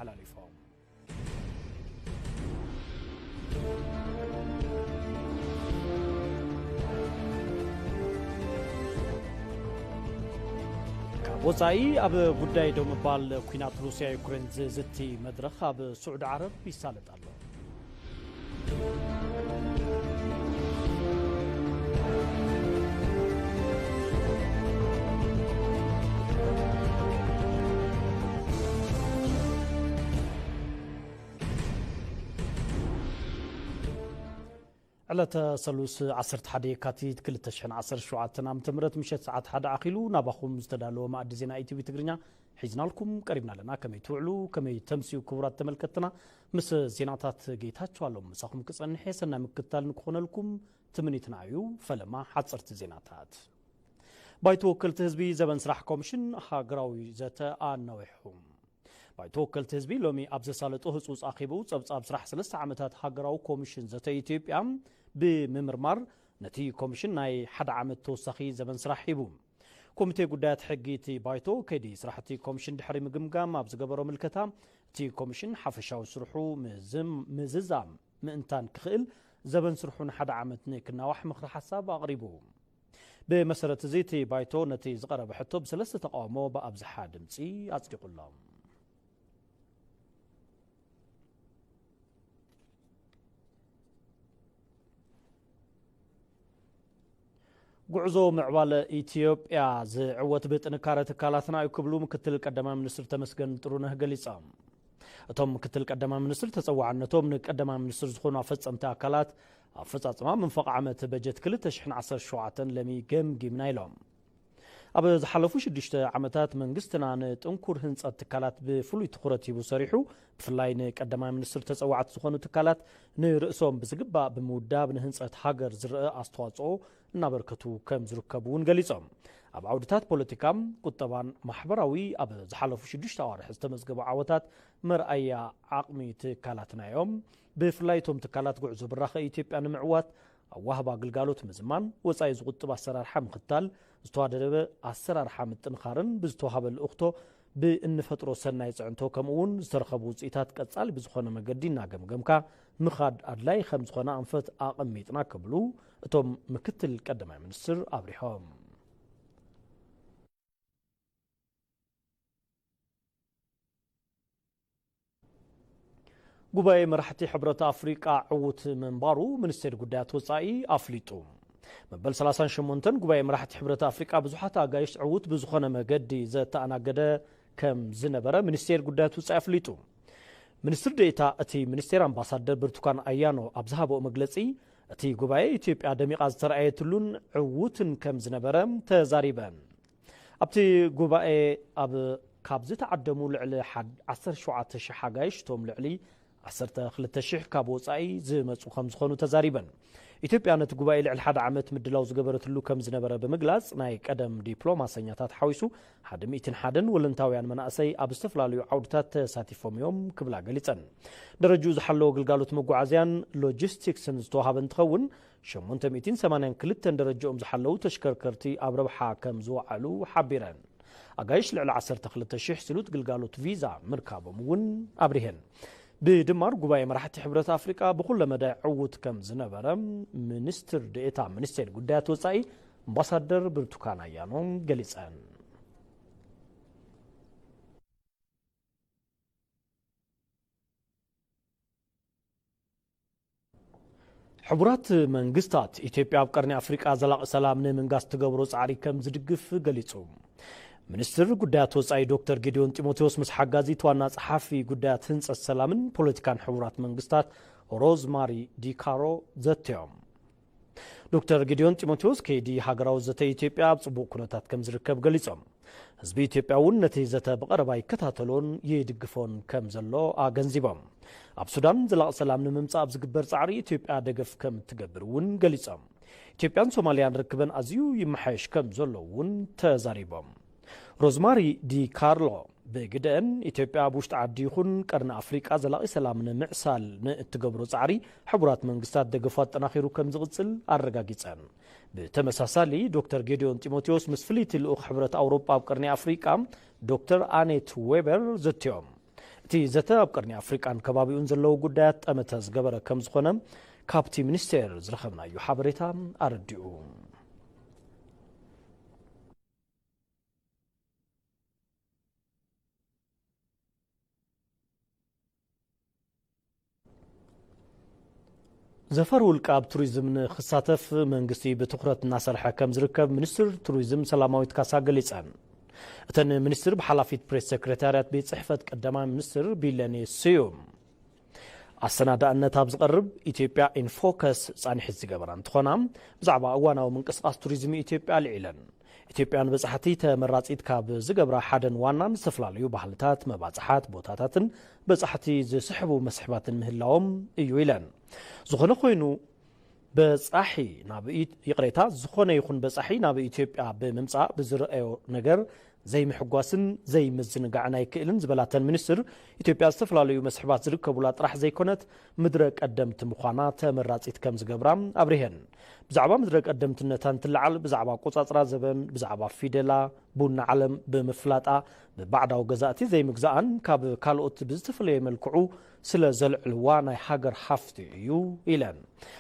ኣመሓላሊፎም። ካብ ወጻኢ፣ ኣብ ጉዳይ ደው ምባል ኲናት ሩስያ ዩክሬን ዝዝቲ መድረኽ ኣብ ስዑዲ ዓረብ ይሳለጥ ኣሎ። ዕለተ ሰሉስ ዓሰርተ ሓደ የካቲት ክልተ ሽሕን ዓሰርተ ሸውዓተን ዓመተ ምህረት ምሸት ሰዓት ሓደ ኣኺሉ ናባኹም ዝተዳለወ መኣዲ ዜና ኢቲቪ ትግርኛ ሒዝናልኩም ቀሪብና ኣለና። ከመይ ትውዕሉ? ከመይ ተምስዩ? ክቡራት ተመልከትና፣ ምስ ዜናታት ጌታቸው ኣለሙ ምሳኹም ክጸንሕ እየ። ሰናይ ምክትታል ንክኾነልኩም ትምኒትና እዩ። ፈለማ ሓጸርቲ ዜናታት። ባይቶ ወከልቲ ህዝቢ ዘበን ስራሕ ኮሚሽን ሃገራዊ ዘተ ኣናዊሑ። ባይቶ ወከልቲ ህዝቢ ሎሚ ኣብ ዘሳለጦ ህጹጽ ኣኼባኡ ጸብጻብ ስራሕ ሰለስተ ዓመታት ሃገራዊ ኮሚሽን ዘተ ኢትዮጵያ ብምምርማር፣ ነቲ ኮሚሽን ናይ ሓደ ዓመት ተወሳኺ ዘበን ስራሕ ሂቡ። ኮሚቴ ጉዳያት ሕጊ እቲ ባይቶ፣ ከይዲ ስራሕቲ ኮሚሽን ድሕሪ ምግምጋም ኣብ ዝገበሮ ምልከታ፣ እቲ ኮሚሽን ሓፈሻዊ ስርሑ ምዝም-፣ ምዝዛም ምእንታን ክኽእል፣ ዘበን ስርሑ ንሓደ ዓመት ንክናዋሕ ምኽሪ ሓሳብ ኣቕሪቡ። ብመሰረት እዚ፣ እቲ ባይቶ ነቲ ዝቐረበ ሕቶ ብሰለስተ ተቓውሞ ብኣብዝሓ ድምጺ ኣጽዲቑ ኣሎ። ጉዕዞ ምዕባለ ኢትዮጵያ ዝዕወት ብጥንካረ ትካላትና እዩ ክብሉ ምክትል ቀዳማይ ሚኒስትር ተመስገን ጥሩነህ ገሊጾም። እቶም ምክትል ቀዳማይ ሚኒስትር ተጸዋዕነቶም ንቀዳማይ ሚኒስትር ዝኾኑ ኣፈጸምቲ ኣካላት ኣፈጻጽማ መንፈቕ ዓመት በጀት ክልተ ሽሕን ዓሰርተ ሸውዓተን ለሚ ገምጊምና ኢሎም። ኣብ ዝሓለፉ ሽዱሽተ ዓመታት መንግስትና ንጥንኩር ህንጸት ትካላት ብፍሉይ ትኹረት ሂቡ ሰሪሑ፣ ብፍላይ ንቀዳማይ ሚኒስትር ተጸዋዕቲ ዝኾኑ ትካላት ንርእሶም ብዝግባእ ብምውዳብ ንህንጸት ሃገር ዝረኣ ኣስተዋጽኦ እናበርከቱ ከም ዝርከቡ እውን ገሊጾም። ኣብ ዓውድታት ፖለቲካ፣ ቁጠባን ማሕበራዊ ኣብ ዝሓለፉ ሽዱሽተ ኣዋርሕ ዝተመዝገቡ ዓወታት መርኣያ ዓቕሚ ትካላትና እዮም። ብፍላይ እቶም ትካላት ጉዕዞ ብራኸ ኢትዮጵያ ንምዕዋት፣ ኣዋህባ ግልጋሎት ምዝማን፣ ወጻኢ ዝቑጥብ ኣሰራርሓ ምኽታል፣ ዝተዋደደበ ኣሰራርሓ ምጥንኻርን ብዝተዋህበ ልእኽቶ ብእንፈጥሮ ሰናይ ጽዕንቶ፣ ከምኡ እውን ዝተረኸቡ ውጽኢታት ቀጻሊ ብዝኾነ መገዲ እናገምገምካ ምኻድ ኣድላዪ ከም ዝኾነ ኣንፈት ኣቐሚጥና ክብሉ እቶም ምክትል ቀዳማይ ሚኒስትር ኣብሪሆም። ጉባኤ መራሕቲ ሕብረት ኣፍሪቃ ዕዉት ምንባሩ ሚኒስቴር ጉዳያት ወጻኢ ኣፍሊጡ። መበል ሰላሳን ሸሞንተን ጉባኤ መራሕቲ ሕብረት ኣፍሪቃ ብዙሓት ኣጋይሽ ዕዉት ብዝኾነ መገዲ ዘተኣናገደ ከም ዝነበረ ሚኒስቴር ጉዳያት ወጻኢ ኣፍሊጡ። ሚኒስትር ዴኤታ እቲ ሚኒስቴር ኣምባሳደር ብርቱካን ኣያኖ ኣብ ዝሃበኦ መግለጺ፣ እቲ ጉባኤ ኢትዮጵያ ደሚቓ ዝተረኣየትሉን ዕዉትን ከም ዝነበረ ተዛሪበን። ኣብቲ ጉባኤ ኣብ፣ ካብ ዝተዓደሙ ልዕሊ ሓድ-፣ ዓሰርተ ሸውዓተ ሽሕ ኣጋይሽ፣ እቶም ልዕሊ ዓሰርተ ክልተ ሽሕ ካብ ወጻኢ ዝመጹ ከም ዝኾኑ ተዛሪበን። ኢትዮጵያ ነቲ ጉባኤ ልዕሊ ሓደ ዓመት ምድላው ዝገበረትሉ ከም ዝነበረ ብምግላጽ፣ ናይ ቀደም ዲፕሎማሰኛታት ሓዊሱ ሓደ ሚእትን ሓደን ወለንታውያን መናእሰይ ኣብ ዝተፈላለዩ ዓውድታት ተሳቲፎም እዮም ክብላ ገሊጸን። ደረጃኡ ዝሓለወ ግልጋሎት መጓዓዝያን ሎጂስቲክስን ዝተዋሃበ እንትኸውን፣ ሸሞንተ ሚእትን ሰማንያን ክልተን ደረጃኦም ዝሓለዉ ተሽከርከርቲ ኣብ ረብሓ ከም ዝወዓሉ ሓቢረን። ኣጋይሽ ልዕሊ ዓሰርተ ክልተ ሽሕ ስሉጥ ግልጋሎት ቪዛ ምርካቦም እውን ኣብሪሀን። ብድማር ጉባኤ መራሕቲ ሕብረት ኣፍሪቃ ብኩለ መዳይ ዕዉት ከም ዝነበረ ሚኒስትር ዴኤታ ሚኒስቴር ጉዳያት ወጻኢ ኣምባሳደር ብርቱካን ኣያኖ ገሊጸን። ሕቡራት መንግስታት፣ ኢትዮጵያ ኣብ ቀርኒ ኣፍሪቃ ዘላቒ ሰላም ንምንጋስ ትገብሮ ጻዕሪ ከም ዝድግፍ ገሊጹ። ሚኒስትር ጉዳያት ወጻኢ ዶክተር ጌዲዮን ጢሞቴዎስ ምስ ሓጋዚት ዋና ጸሓፊ ጉዳያት ህንጸት ሰላምን ፖለቲካን ሕቡራት መንግስታት ሮዝማሪ ዲካሮ ዘትዮም። ዶክተር ጌዲዮን ጢሞቴዎስ፣ ከይዲ ሃገራዊ ዘተ ኢትዮጵያ ኣብ ጽቡቕ ኩነታት ከም ዝርከብ ገሊጾም። ህዝቢ ኢትዮጵያ እውን ነቲ ዘተ ብቐረባ ይከታተሎን ይድግፎን ከም ዘሎ ኣገንዚቦም። ኣብ ሱዳን ዘላቒ ሰላም ንምምጻእ ኣብ ዝግበር ጻዕሪ ኢትዮጵያ ደገፍ ከም እትገብር እውን ገሊጾም። ኢትዮጵያን ሶማልያን ርክበን ኣዝዩ ይመሓየሽ ከም ዘሎ እውን ተዛሪቦም። ሮዝማሪ ዲ ካርሎ ብግደአን፣ ኢትዮጵያ ኣብ ውሽጢ ዓዲ ይኹን ቀርኒ ኣፍሪቃ ዘላቒ ሰላም ንምዕሳል ንእትገብሮ ጻዕሪ ሕቡራት መንግስታት ደገፉ ኣጠናኺሩ ከም ዝቕጽል ኣረጋጊጸን። ብተመሳሳሊ፣ ዶክተር ጌዲዮን ጢሞቴዎስ ምስ ፍልይቲ ልኡኽ ሕብረት ኣውሮጳ ኣብ ቀርኒ ኣፍሪቃ ዶክተር ኣኔት ዌበር ዘትዮም። እቲ ዘተ ኣብ ቀርኒ ኣፍሪቃን ከባቢኡን ዘለዉ ጉዳያት ጠመተ ዝገበረ ከም ዝኾነ ካብቲ ሚኒስቴር ዝረኸብናዮ ሓበሬታ ኣረዲኡ። ዘፈር ውልቂ ኣብ ቱሪዝም ንክሳተፍ መንግስቲ ብትኹረት እናሰርሐ ከም ዝርከብ ሚኒስትር ቱሪዝም ሰላማዊት ካሳ ገሊፀን። እተን ሚኒስትር ብሓላፊት ፕሬስ ሴክሬታርያት ቤት ጽሕፈት ቀዳማይ ሚኒስትር ቢለኔ ስዩም ኣሰናዳእነት ኣብ ዝቐርብ ኢትዮጵያ ኢንፎከስ ጻንሒት ዝገበራ እንትኾና፣ ብዛዕባ እዋናዊ ምንቅስቓስ ቱሪዝም ኢትዮጵያ ኣልዒለን። ኢትዮጵያ ንበጻሕቲ ተመራጺት ካብ ዝገብራ ሓደን ዋናን ዝተፈላለዩ ባህልታት፣ መባጽሓት፣ ቦታታትን በጻሕቲ ዝስሕቡ መስሕባትን ምህላዎም እዩ ኢለን። ዝኾነ ኮይኑ በጻሒ ናብ ኢት-፣ ይቕሬታ፣ ዝኾነ ይኹን በጻሒ ናብ ኢትዮጵያ ብምምጻእ ብዝረኣዮ ነገር ዘይምሕጓስን ዘይምዝንጋዕን ኣይክእልን ዝበላተን ሚኒስትር፣ ኢትዮጵያ ዝተፈላለዩ መስሕባት ዝርከቡላ ጥራሕ ዘይኮነት ምድረ ቀደምቲ ምዃና ተመራጺት ከም ዝገብራ ኣብሪሀን። ብዛዕባ ምድረ ቀደምትነታ እንትለዓል፣ ብዛዕባ ኣቆጻጽራ ዘበን፣ ብዛዕባ ፊደላ፣ ቡና ዓለም ብምፍላጣ፣ ብባዕዳዊ ገዛእቲ ዘይምግዛኣን ካብ ካልኦት ብዝተፈለየ መልክዑ ስለ ዘልዕልዋ ናይ ሃገር ሃፍቲ እዩ ኢለን።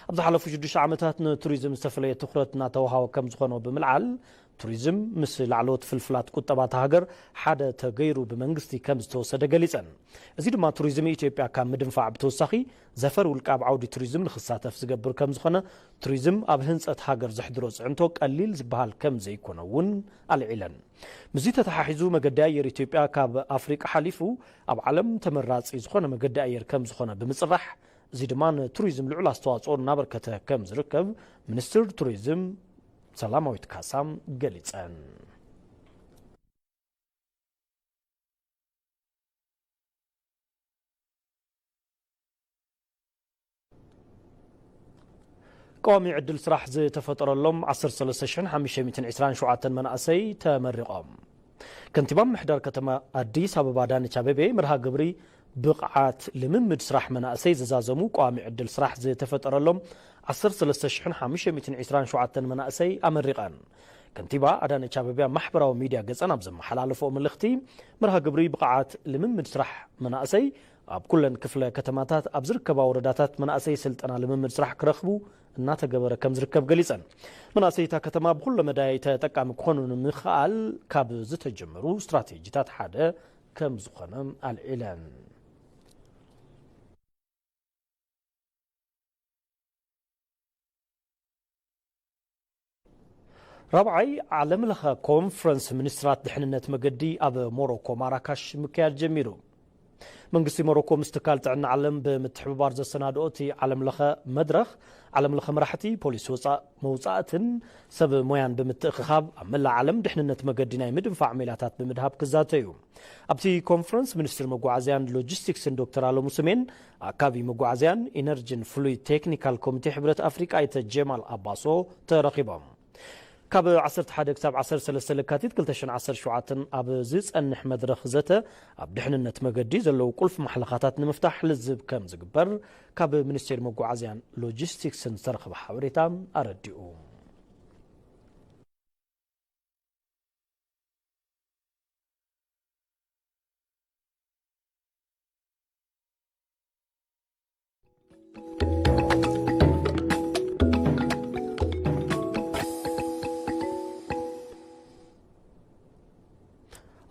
ኣብ ዝሓለፉ ሽዱሽተ ዓመታት ንቱሪዝም ዝተፈለየ ትኹረት እናተዋሃወ ከም ዝኾነ ብምልዓል፣ ቱሪዝም ምስ ላዕለዎት ፍልፍላት ቁጠባ እታ ሃገር ሓደ ተገይሩ ብመንግስቲ ከም ዝተወሰደ ገሊጸን። እዚ ድማ ቱሪዝም ኢትዮጵያ ካብ ምድንፋዕ ብተወሳኺ ዘፈር ውልቂ ኣብ ዓውዲ ቱሪዝም ንክሳተፍ ዝገብር ከም ዝኾነ፣ ቱሪዝም ኣብ ህንጸት ሃገር ዘሕድሮ ጽዕንቶ ቀሊል ዝበሃል ከም ዘይኮነ እውን ኣልዒለን። ምስዚ ተተሓሒዙ መገዲ ኣየር ኢትዮጵያ ካብ ኣፍሪቃ ሓሊፉ ኣብ ዓለም ተመራጺ ዝኾነ መገዲ ኣየር ከም ዝኾነ ብምጽራሕ፣ እዚ ድማ ንቱሪዝም ልዑል ኣስተዋጽኦ እናበርከተ ከም ዝርከብ ሚኒስትር ቱሪዝም ሰላማዊት ካሳ ገሊጸን። ቀዋሚ ዕድል ስራሕ ዝተፈጠረሎም ዓሰርተ ሰለስተ ሽሕን ሓሙሽተ ሚእትን ዕስራን ሸውዓተን መናእሰይ ተመሪቖም። ከንቲባ ምምሕዳር ከተማ ኣዲስ ኣበባ ኣዳነች ኣቤቤ መርሃ ግብሪ ብቕዓት ልምምድ ስራሕ መናእሰይ ዝዛዘሙ ቀዋሚ ዕድል ስራሕ ዝተፈጠረሎም ዓሰርተ ሰለስተ ሽሕን ሓሙሽተ ሚእትን ዕስራን ሸውዓተን መናእሰይ ኣመሪቐን። ከንቲባ ኣዳነች ኣቤቤ ኣብ ማሕበራዊ ሚድያ ገጸን ኣብ ዘመሓላለፍኦ መልእኽቲ፣ መርሃ ግብሪ ብቕዓት ልምምድ ስራሕ መናእሰይ ኣብ ኩለን ክፍለ ከተማታት ኣብ ዝርከባ ወረዳታት መናእሰይ ስልጠና ልምምድ ስራሕ ክረኽቡ እናተገበረ ከም ዝርከብ ገሊጸን። መናእሰይ እታ ከተማ ብኩለ መዳይ ተጠቃሚ ክኾኑ ንምኽኣል ካብ ዝተጀመሩ ስትራቴጂታት ሓደ ከም ዝኾነ ኣልዒለን። ራብዓይ ዓለም ለኸ ኮንፈረንስ ሚኒስትራት ድሕንነት መገዲ ኣብ ሞሮኮ ማራካሽ ምክያድ ጀሚሩ። መንግስቲ ሞሮኮ ምስ ትካል ጥዕና ዓለም ብምትሕብባር ዘሰናድኦ እቲ ዓለም ለኸ መድረኽ፣ ዓለም ለኸ መራሕቲ፣ ፖሊሲ ወፃእ መውፃእትን ሰብ ሞያን ብምትእኽኻብ ኣብ መላእ ዓለም ድሕንነት መገዲ ናይ ምድንፋዕ ሜላታት ብምድሃብ ክዛተዩ። ኣብቲ ኮንፈረንስ ሚኒስትር መጓዓዝያን ሎጂስቲክስን ዶክተር ኣለሙ ስሜን፣ ኣካቢ መጓዓዝያን ኢነርጂን ፍሉይ ቴክኒካል ኮሚቴ ሕብረት ኣፍሪቃ ኣይተ ጀማል ኣባሶ ተረኺቦም። ካብ ዓሰርተ ሓደ ክሳብ ዓሰርተ ሰለስተ ለካቲት ክልተ ሽሕን ዓሰርተ ሸውዓተን ኣብ ዝጸንሕ መድረኽ ዘተ፣ ኣብ ድሕንነት መገዲ ዘለዉ ቁልፊ ማሕለኻታት ንምፍታሕ ልዝብ ከም ዝግበር ካብ ሚኒስቴር መጓዓዝያን ሎጂስቲክስን ዝተረኸበ ሓበሬታ ኣረዲኡ።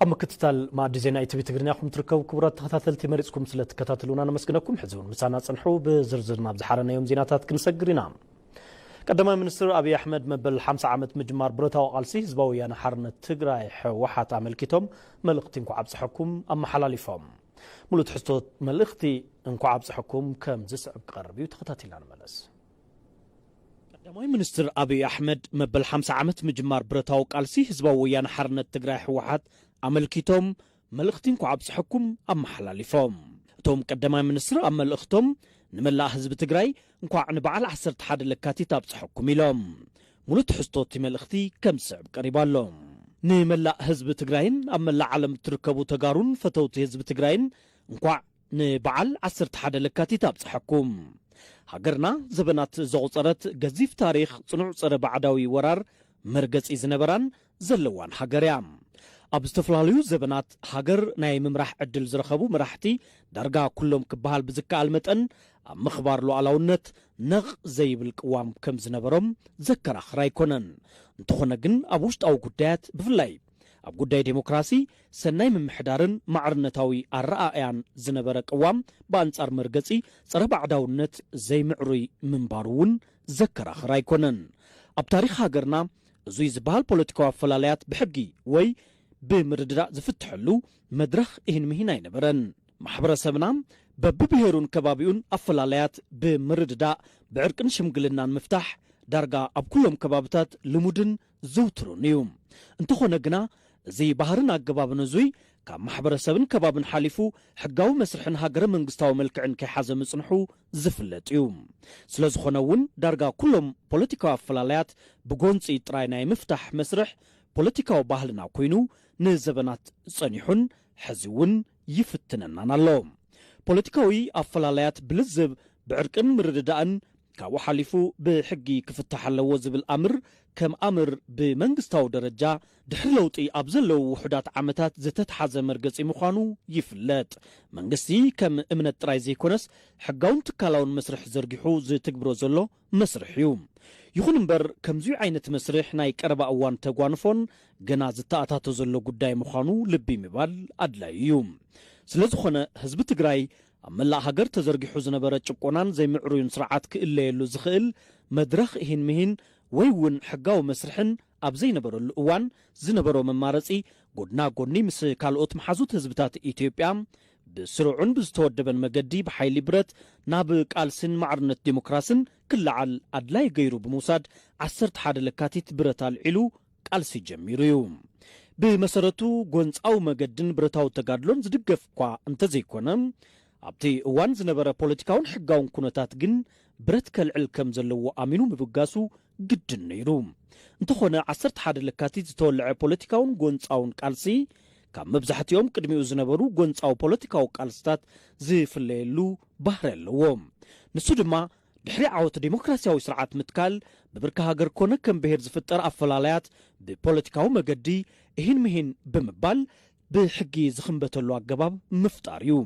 ኣብ ምክትታል መኣዲ ዜና ኢቲቪ ትግርኛ ኹም ትርከቡ ክቡራት ተኸታተልቲ፣ መሪጽኩም ስለ ትከታተሉና ነመስግነኩም። ሕዚ እውን ምሳና ጽንሑ፣ ብዝርዝር ናብ ዝሓረናዮም ዜናታት ክንሰግር ኢና። ቀዳማይ ሚኒስትር ኣብይ ኣሕመድ መበል ሓምሳ ዓመት ምጅማር ብረታዊ ቃልሲ ህዝባዊ ወያነ ሓርነት ትግራይ ህወሓት ኣመልኪቶም መልእኽቲ እንኳዕ ኣብፀሐኩም ኣመሓላሊፎም። ሙሉእ ትሕዝቶ መልእኽቲ እንኳዕ ኣብፀሐኩም ከም ዝስዕብ ክቐርብ እዩ፣ ተኸታቲልና ንመለስ። ቀዳማይ ሚኒስትር ኣብይ ኣሕመድ መበል ሓምሳ ዓመት ምጅማር ብረታዊ ቃልሲ ህዝባዊ ወያነ ሓርነት ትግራይ ህወሓት ኣመልኪቶም መልእኽቲ እንኳዕ ኣብፀሐኩም ኣመሓላሊፎም። እቶም ቀዳማይ ሚኒስትር ኣብ መልእኽቶም ንመላእ ህዝቢ ትግራይ እንኳዕ ንበዓል ዓሰርተ ሓደ ለካቲት ኣብፀሐኩም ኢሎም። ሙሉእ ትሕዝቶ እቲ መልእኽቲ ከም ዝስዕብ ቀሪቡ ኣሎ። ንመላእ ህዝቢ ትግራይን ኣብ መላእ ዓለም እትርከቡ ተጋሩን ፈተውቲ ህዝቢ ትግራይን እንኳዕ ንበዓል ዓሰርተ ሓደ ለካቲት ኣብፀሐኩም። ሃገርና ዘበናት ዘቑፀረት ገዚፍ ታሪኽ፣ ፅኑዕ ፀረ ባዕዳዊ ወራር መርገፂ ዝነበራን ዘለዋን ሃገር እያ። ኣብ ዝተፈላለዩ ዘበናት ሃገር ናይ ምምራሕ ዕድል ዝረኸቡ መራሕቲ ዳርጋ ኩሎም ክበሃል ብዝከኣል መጠን ኣብ ምኽባር ሉዓላውነት ነቕ ዘይብል ቅዋም ከም ዝነበሮም ዘከራኽር ኣይኮነን። እንተኾነ ግን ኣብ ውሽጣዊ ጉዳያት ብፍላይ ኣብ ጉዳይ ዴሞክራሲ፣ ሰናይ ምምሕዳርን ማዕርነታዊ ኣረኣእያን ዝነበረ ቅዋም ብኣንጻር መርገጺ ጸረ ባዕዳውነት ዘይምዕሩይ ምንባሩ እውን ዘከራኽር ኣይኮነን። ኣብ ታሪኽ ሃገርና እዙይ ዝበሃል ፖለቲካዊ ኣፈላላያት ብሕጊ ወይ ብምርድዳእ ዝፍትሐሉ መድረኽ ኢህን ምሂን ኣይነበረን። ማሕበረሰብና በብብሄሩን ከባቢኡን ኣፈላላያት ብምርድዳእ ብዕርቅን ሽምግልናን ምፍታሕ ዳርጋ ኣብ ኩሎም ከባብታት ልሙድን ዝውትሩን እዩ። እንተኾነ ግና እዚ ባህርን ኣገባብን እዙይ ካብ ማሕበረሰብን ከባብን ሓሊፉ ሕጋዊ መስርሕን ሃገረ መንግስታዊ መልክዕን ከይሓዘ ምጽንሑ ዝፍለጥ እዩ። ስለ ዝኾነ እውን ዳርጋ ኩሎም ፖለቲካዊ ኣፈላላያት ብጎንፂ ጥራይ ናይ ምፍታሕ መስርሕ ፖለቲካዊ ባህልና ኮይኑ ንዘበናት ጸኒሑን ሕዚ እውን ይፍትነናን ኣሎ። ፖለቲካዊ ኣፈላላያት ብልዝብ ብዕርቅን ምርድዳእን ካብኡ ሓሊፉ ብሕጊ ክፍታሕ ኣለዎ ዝብል ኣምር ከም ኣምር ብመንግስታዊ ደረጃ ድሕሪ ለውጢ ኣብ ዘለዉ ውሑዳት ዓመታት ዝተትሓዘ መርገጺ ምዃኑ ይፍለጥ። መንግስቲ ከም እምነት ጥራይ ዘይኮነስ ሕጋውን ትካላውን መስርሕ ዘርጊሑ ዝትግብሮ ዘሎ መስርሕ እዩ። ይኹን እምበር ከምዚኡ ዓይነት መስርሕ ናይ ቀረባ እዋን ተጓንፎን ገና ዝተኣታቶ ዘሎ ጉዳይ ምዃኑ ልቢ ምባል ኣድላዩ እዩ። ስለ ዝኾነ ህዝቢ ትግራይ ኣብ መላእ ሃገር ተዘርጊሑ ዝነበረ ጭቆናን ዘይምዕሩይን ስርዓት ክእለየሉ ዝኽእል መድረኽ ኢሂን ምሂን ወይ እውን ሕጋዊ መስርሕን ኣብ ዘይነበረሉ እዋን ዝነበሮ መማረፂ ጎድና ጎኒ ምስ ካልኦት መሓዙት ህዝብታት ኢትዮጵያ ብስሩዕን ብዝተወደበን መገዲ ብሓይሊ ብረት ናብ ቃልስን ማዕርነት ዴሞክራስን ክለዓል ኣድላይ ገይሩ ብምውሳድ ዓሰርተ ሓደ ለካቲት ብረት ኣልዒሉ ቃልሲ ጀሚሩ እዩ። ብመሰረቱ ጎንፃዊ መገድን ብረታዊ ተጋድሎን ዝድገፍ እኳ እንተዘይኮነ ኣብቲ እዋን ዝነበረ ፖለቲካውን ሕጋውን ኩነታት ግን ብረት ከልዕል ከም ዘለዎ ኣሚኑ ምብጋሱ ግድን ነይሩ። እንተኾነ ዓሰርተ ሓደ ለካቲት ዝተወለዐ ፖለቲካውን ጎንፃውን ቃልሲ ካብ መብዛሕትኦም ቅድሚኡ ዝነበሩ ጎንፃዊ ፖለቲካዊ ቃልስታት ዝፍለየሉ ባህሪ ኣለዎ። ንሱ ድማ ድሕሪ ዓወት ዴሞክራሲያዊ ስርዓት ምትካል ብብርኪ ሃገር ኮነ ከም ብሄር ዝፍጠር ኣፈላላያት ብፖለቲካዊ መገዲ እሂን ምሂን ብምባል ብሕጊ ዝኽንበተሉ ኣገባብ ምፍጣር እዩ።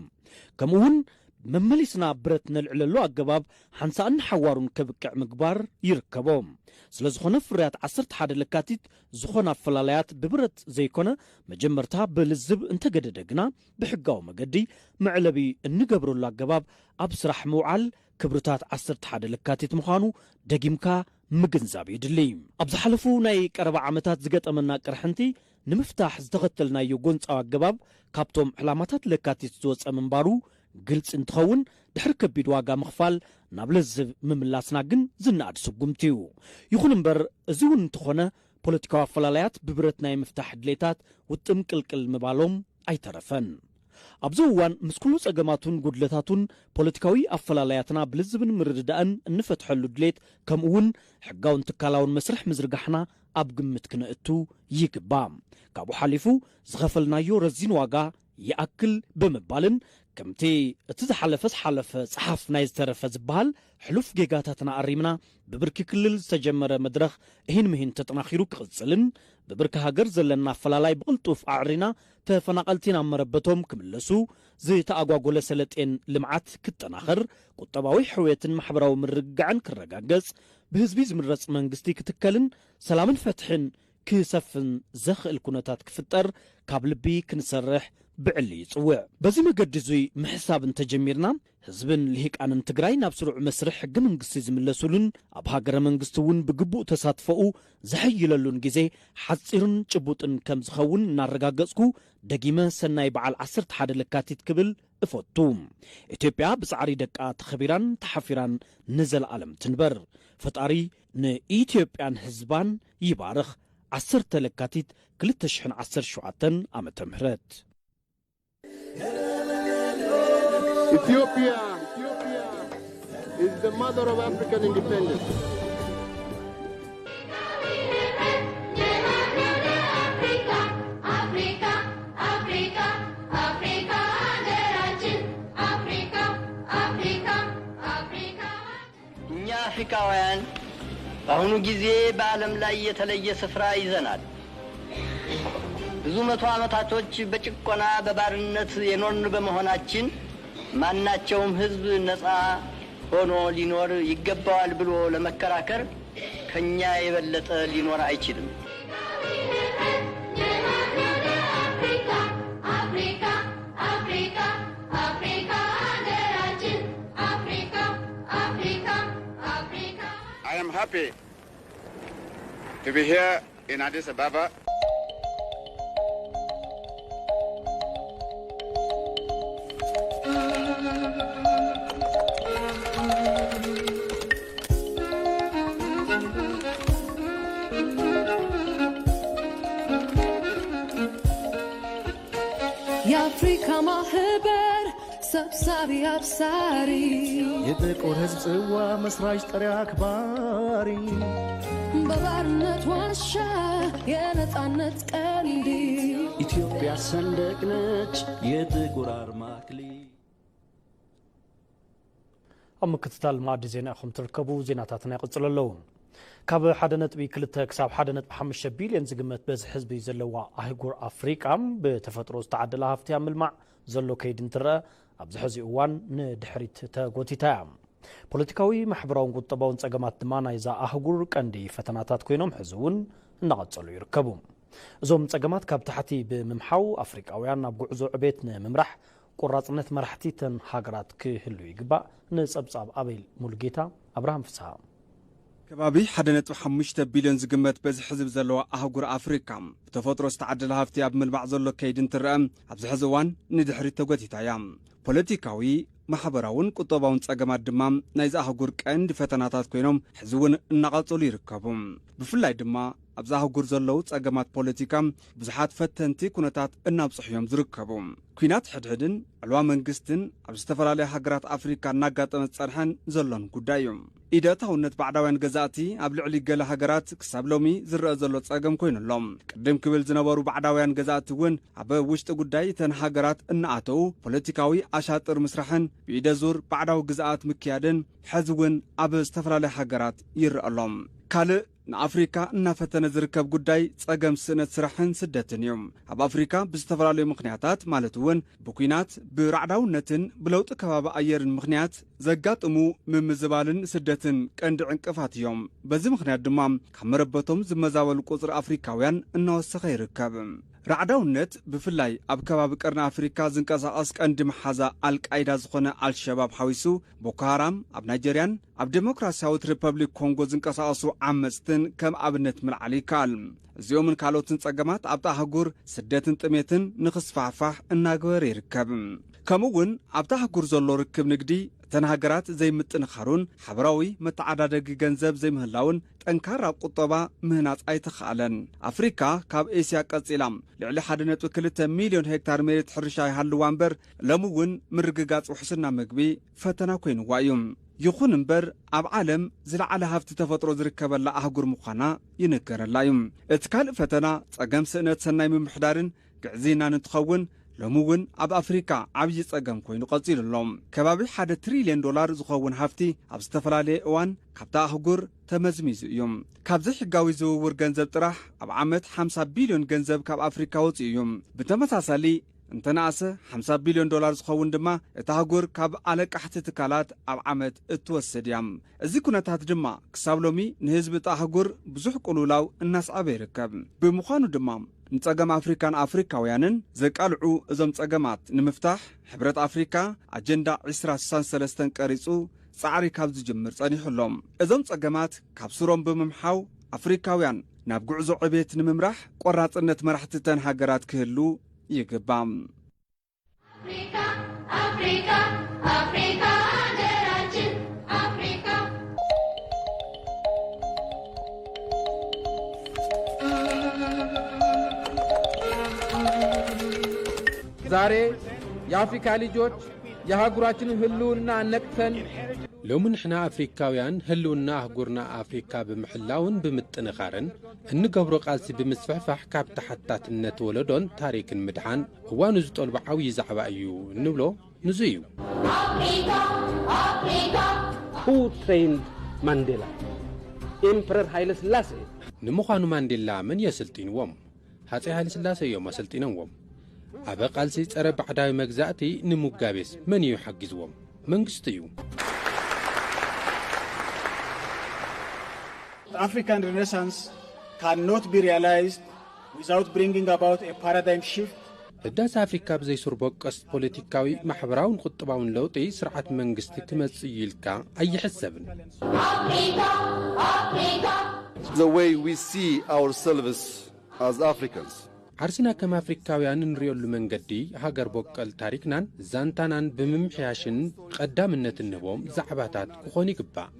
ከምኡ እውን መመሊስና ብረት ነልዕለሉ ኣገባብ ሓንሳእን ሓዋሩን ከብቅዕ ምግባር ይርከቦ። ስለ ዝኾነ ፍርያት ዓሰርተ ሓደ ለካቲት ዝኾነ ኣፈላላያት ብብረት ዘይኮነ መጀመርታ ብልዝብ እንተገደደ ግና ብሕጋዊ መገዲ መዕለቢ እንገብረሉ ኣገባብ ኣብ ስራሕ ምውዓል ክብርታት ዓሰርተ ሓደ ለካቲት ምዃኑ ደጊምካ ምግንዛብ የድሊ። ኣብ ዝሓለፉ ናይ ቀረባ ዓመታት ዝገጠመና ቅርሕንቲ ንምፍታሕ ዝተኸተልናዮ ጎንፃዊ ኣገባብ ካብቶም ዕላማታት ለካቲት ዝወፀ ምንባሩ ግልፂ እንትኸውን ድሕሪ ከቢድ ዋጋ ምኽፋል ናብ ለዝብ ምምላስና ግን ዝነኣድ ስጉምቲ እዩ። ይኹን እምበር እዚ እውን እንተኾነ ፖለቲካዊ ኣፈላላያት ብብረት ናይ ምፍታሕ ድሌታት ውጥም ቅልቅል ምባሎም ኣይተረፈን። ኣብዚ እዋን ምስ ኩሉ ጸገማቱን ጉድለታቱን ፖለቲካዊ ኣፈላላያትና ብልዝብን ምርድዳእን እንፈትሐሉ ድሌት ከምኡ እውን ሕጋውን ትካላውን መስርሕ ምዝርጋሕና ኣብ ግምት ክነእቱ ይግባእ። ካብኡ ሓሊፉ ዝኸፈልናዮ ረዚን ዋጋ ይኣክል ብምባልን ከምቲ እቲ ዝሓለፈ ዝሓለፈ ጸሓፍ ናይ ዝተረፈ ዝበሃል ሕሉፍ ጌጋታትና ኣሪምና ብብርኪ ክልል ዝተጀመረ መድረኽ እሂን ምሂን ተጠናኺሩ ክቕጽልን ብብርኪ ሃገር ዘለና ኣፈላላይ ብቕልጡፍ ኣዕሪና ተፈናቐልቲ ናብ መረበቶም ክምለሱ ዝተኣጓጎለ ሰለጤን ልምዓት ክጠናኸር ቁጠባዊ ሕውየትን ማሕበራዊ ምርግጋዕን ክረጋገጽ ብህዝቢ ዝምረጽ መንግስቲ ክትከልን ሰላምን ፍትሕን ክሰፍን ዘኽእል ኩነታት ክፍጠር ካብ ልቢ ክንሰርሕ ብዕሊ ይጽውዕ። በዚ መገዲ እዙይ ምሕሳብ እንተጀሚርና ህዝብን ልሂቃንን ትግራይ ናብ ስሩዕ መስርሕ ሕገ መንግስቲ ዝምለሱሉን ኣብ ሃገረ መንግስቲ እውን ብግቡእ ተሳትፎኡ ዘሐይለሉን ግዜ ሓፂርን ጭቡጥን ከም ዝኸውን እናረጋገጽኩ ደጊመ ሰናይ በዓል ዓሰርተ ሓደ ለካቲት ክብል እፈቱ። ኢትዮጵያ ብጻዕሪ ደቃ ተኸቢራን ተሓፊራን ንዘለኣለም ትንበር። ፈጣሪ ንኢትዮጵያን ህዝባን ይባርኽ። ዓሰርተ ለካቲት ክልተ ሽሕን ዓሰርተ ሸውዓተን ዓመተ ምህረት። Ethiopia is the mother of African independence. እኛ አፍሪካውያን በአሁኑ ጊዜ በዓለም ላይ የተለየ ስፍራ ይዘናል። ብዙ መቶ ዓመታቶች በጭቆና በባርነት የኖርን በመሆናችን ማናቸውም ሕዝብ ነፃ ሆኖ ሊኖር ይገባዋል ብሎ ለመከራከር ከኛ የበለጠ ሊኖር አይችልም። I am happy to be here in Addis Ababa. የአፍሪካ ማህበር ሰብሳቢ አብሳሪ የጥቁር ሕዝብ ጽዋ መስራች ጠሪ አክባሪ በባርነት ዋሻ የነጻነት ቀንዲ ኢትዮጵያ ሰንደቅ ነች የጥቁር አርማ አክሊል። ኣብ ምክትታል መኣዲ ዜና ኢኹም ትርከቡ። ዜናታትና ይቕጽሉ ኣለዉ። ካብ ሓደ ነጥቢ ክልተ ክሳብ ሓደ ነጥቢ ሓሙሽተ ቢልዮን ዝግመት በዝሒ ህዝቢ ዘለዋ ኣህጉር ኣፍሪቃ ብተፈጥሮ ዝተዓደለ ሃፍቲ ኣብ ምልማዕ ዘሎ ከይዲ እንትረአ ኣብዚ ሕዚ እዋን ንድሕሪት ተጎቲታ እያ። ፖለቲካዊ፣ ማሕበራውን ቁጠባውን ጸገማት ድማ ናይዛ ኣህጉር ቀንዲ ፈተናታት ኮይኖም ሕዚ እውን እናቐጸሉ ይርከቡ። እዞም ጸገማት ካብ ታሕቲ ብምምሓው ኣፍሪቃውያን ናብ ጉዕዞ ዕቤት ንምምራሕ ቆራጽነት መራሕቲ ተን ሃገራት ክህሉ ይግባእ። ንጸብጻብ ኣቤል ሙሉጌታ፣ ኣብርሃም ፍስሃ። ከባቢ ሓደ ነጥቢ ሓሙሽተ ቢልዮን ዝግመት በዝሒ ህዝቢ ዘለዋ ኣህጉር ኣፍሪካ ብተፈጥሮ ዝተዓደለ ሃፍቲ ኣብ ምልማዕ ዘሎ ከይዲ እንትረአ ኣብዚ ሕዚ እዋን ንድሕሪት ተጎቲታ እያ። ፖለቲካዊ፣ ማሕበራውን ቁጠባውን ጸገማት ድማ ናይዚ ኣህጉር ቀንዲ ፈተናታት ኮይኖም ሕዚ እውን እናቐጸሉ ይርከቡ። ብፍላይ ድማ ኣብዚ ኣህጉር ዘለዉ ጸገማት ፖለቲካ ብዙሓት ፈተንቲ ኩነታት እናብጽሑ እዮም ዝርከቡ። ኲናት ሕድሕድን ዕልዋ መንግስትን ኣብ ዝተፈላለያ ሃገራት ኣፍሪካ እናጋጠመ ዝጸንሐን ዘሎን ጉዳይ እዩ። ኢደእታውነት ባዕዳውያን ገዛእቲ ኣብ ልዕሊ ገለ ሃገራት ክሳብ ሎሚ ዝረአ ዘሎ ጸገም ኮይኑ ኣሎ። ቅድም ክብል ዝነበሩ ባዕዳውያን ገዛእቲ እውን ኣብ ውሽጢ ጉዳይ እተን ሃገራት እናኣተዉ ፖለቲካዊ ኣሻጥር ምስራሕን ብኢደ ዙር ባዕዳዊ ግዝኣት ምክያድን ሕዚ እውን ኣብ ዝተፈላለያ ሃገራት ይረአ ኣሎ። ካልእ ንኣፍሪካ እናፈተነ ዝርከብ ጉዳይ ጸገም ስእነት ስራሕን ስደትን እዩ። ኣብ ኣፍሪካ ብዝተፈላለዩ ምኽንያታት ማለት እውን ብኲናት፣ ብራዕዳውነትን ብለውጢ ከባቢ ኣየርን ምኽንያት ዘጋጥሙ ምምዝባልን ስደትን ቀንዲ ዕንቅፋት እዮም። በዚ ምኽንያት ድማ ካብ መረበቶም ዝመዛበሉ ቁጽሪ ኣፍሪካውያን እናወሰኸ ይርከብ። ራዕዳውነት ብፍላይ ኣብ ከባቢ ቀርኒ ኣፍሪካ ዝንቀሳቐስ ቀንዲ መሓዛ ኣልቃይዳ ዝኾነ ኣልሸባብ ሓዊሱ ቦኮ ሃራም ኣብ ናይጀርያን ኣብ ዴሞክራሲያዊት ሪፐብሊክ ኮንጎ ዝንቀሳቐሱ ዓመፅትን ከም ኣብነት ምልዓል ይከኣል። እዚኦምን ካልኦትን ፀገማት ኣብታ ኣህጉር ስደትን ጥሜትን ንኽስፋሕፋሕ እናገበረ ይርከብ። ከምኡ እውን ኣብታ ኣህጉር ዘሎ ርክብ ንግዲ እተን ሃገራት ዘይምጥንኻሩን ሓበራዊ መተዓዳደጊ ገንዘብ ዘይምህላውን ጠንካራ ቁጠባ ምህናፅ ኣይተኻእለን። ኣፍሪካ ካብ ኤስያ ቀፂላ ልዕሊ ሓደ ነጥቢ ክልተ ሚልዮን ሄክታር መሬት ሕርሻ ይሃልዋ እምበር ሎሚ እውን ምርግጋፅ ውሕስና ምግቢ ፈተና ኮይንዋ እዩ። ይኹን እምበር ኣብ ዓለም ዝለዓለ ሃፍቲ ተፈጥሮ ዝርከበላ ኣህጉር ምዃና ይንገረላ እዩ። እቲ ካልእ ፈተና ፀገም ስእነት ሰናይ ምምሕዳርን ግዕዝይናን እንትኸውን ሎሚ እውን ኣብ ኣፍሪካ ዓብዪ ፀገም ኮይኑ ቀፂሉ ኣሎ። ከባቢ ሓደ ትሪልዮን ዶላር ዝኸውን ሃፍቲ ኣብ ዝተፈላለየ እዋን ካብታ ኣህጉር ተመዝሚዙ እዩ። ካብ ዘይሕጋዊ ዝውውር ገንዘብ ጥራሕ ኣብ ዓመት ሓምሳ ቢልዮን ገንዘብ ካብ ኣፍሪካ ወፂኡ እዩ። ብተመሳሳሊ እንተነኣሰ ሓምሳ ቢልዮን ዶላር ዝኸውን ድማ እታ ኣህጉር ካብ ኣለቃሕቲ ትካላት ኣብ ዓመት እትወስድ እያ። እዚ ኩነታት ድማ ክሳብ ሎሚ ንህዝቢ እታ ኣህጉር ብዙሕ ቅልውላው እናስዓበ ይርከብ። ብምዃኑ ድማ ንጸገም ኣፍሪካን ኣፍሪካውያንን ዘቃልዑ እዞም ጸገማት ንምፍታሕ ሕብረት ኣፍሪካ ኣጀንዳ ዕስራ ስሳን ሰለስተን ቀሪጹ ጻዕሪ ካብ ዝጅምር ጸኒሑ ኣሎ። እዞም ጸገማት ካብ ሱሮም ብምምሓው ኣፍሪካውያን ናብ ጉዕዞ ዕቤት ንምምራሕ ቆራጽነት መራሕቲ እተን ሃገራት ክህሉ ይግባእ። Africa, Africa, Africa, Africa. ዛሬ የአፍሪካ ልጆች የአህጉራችንን ህልውና ነቅተን ሎሚ ንሕና ኣፍሪካውያን ህልውና ኣህጉርና ኣፍሪካ ብምሕላውን ብምጥንኻርን እንገብሮ ቃልሲ ብምስፍሕፋሕ ካብ ተሓታትነት ወለዶን ታሪክን ምድሓን እዋኑ ዝጠልቦ ዓብዪ ዛዕባ እዩ እንብሎ ንዙ እዩ። Who trained Mandela? Emperor ሃይለ ስላሴ። ንምዃኑ ማንዴላ መን የስልጢንዎም? ሃፀይ ሃይለስላሴ እዮም ኣሰልጢኖምዎም። ኣብ ቃልሲ ጸረ ባዕዳዊ መግዛእቲ ንሙጋቤስ መን እዩ ሓጊዝዎም? መንግስቲ እዩ። African Renaissance cannot be realized without bringing about a paradigm shift. ህዳሰ ኣፍሪካ ብዘይ ሱር በቀስ ፖለቲካዊ፣ ማሕበራውን ቁጥባውን ለውጢ ስርዓት መንግስቲ ክመጽእ እዩ ኢልካ ኣይሕሰብን። The way we see ourselves as Africans. ዓርስና ከም ኣፍሪካውያን እንሪኦሉ መንገዲ ሃገር በቀል ታሪክናን ዛንታናን ብምምሕያሽን ቀዳምነት እንህቦም ዛዕባታት ክኾኑ ይግባእ።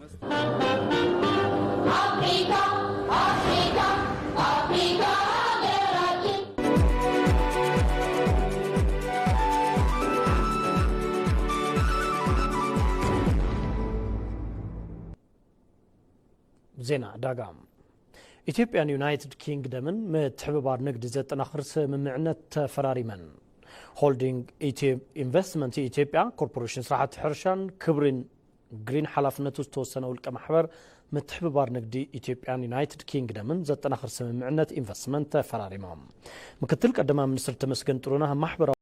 ዜና ዕዳጋ። ኢትዮጵያን ዩናይትድ ኪንግደምን ምትሕብባር ንግዲ ዘጠናኽር ስምምዕነት ተፈራሪመን። ሆልዲንግ ኢትዮ ኢንቨስትመንት ኢትዮጵያ ኮርፖሬሽን ስራሕቲ ሕርሻን ክብሪን ግሪን ሓላፍነቱ ዝተወሰነ ውልቀ ማሕበር ምትሕብባር ንግዲ ኢትዮጵያን ዩናይትድ ኪንግደምን ዘጠናኽር ስምምዕነት ኢንቨስትመንት ተፈራሪሞም። ምክትል ቀዳማይ ሚኒስትር ተመስገን ጥሩነህ ኣብ ማሕበራዊ